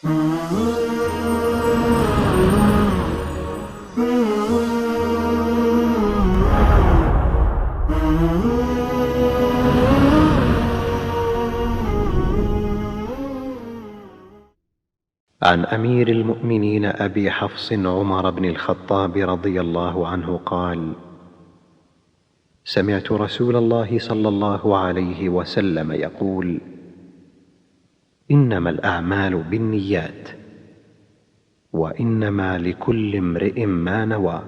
عن أمير المؤمنين أبي حفص عمر بن الخطاب رضي الله عنه قال: سمعت رسول الله صلى الله عليه وسلم يقول: إنما الأعمال بالنيات، وإنما لكل امرئ ما نوى،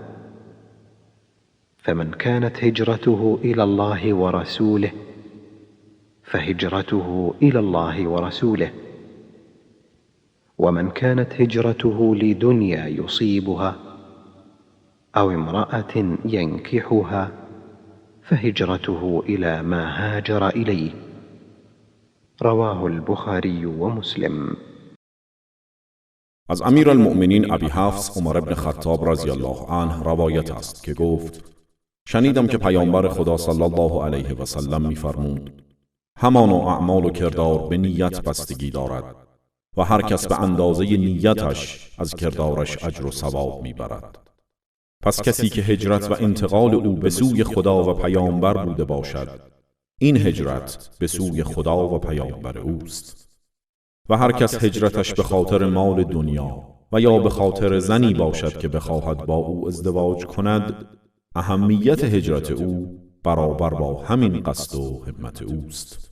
فمن كانت هجرته إلى الله ورسوله فهجرته إلى الله ورسوله، ومن كانت هجرته لدنيا يصيبها أو امرأة ينكحها فهجرته إلى ما هاجر إليه. رواه البخاري ومسلم. از امیر المؤمنین ابی حفص عمر بن خطاب رضی الله عنه روایت است که گفت: شنیدم که پیامبر خدا صلی الله علیه و سلم می‌فرمود: همانا اعمال و کردار به نیت بستگی دارد و هر کس به اندازه نیتش از کردارش اجر و ثواب میبرد. پس کسی که هجرت و انتقال او به سوی خدا و پیامبر بوده باشد، این هجرت به سوی خدا و پیامبر اوست. و هر کس هجرتش به خاطر مال دنیا و یا به خاطر زنی باشد که بخواهد با او ازدواج کند، اهمیت هجرت او برابر با همین قصد و همت اوست.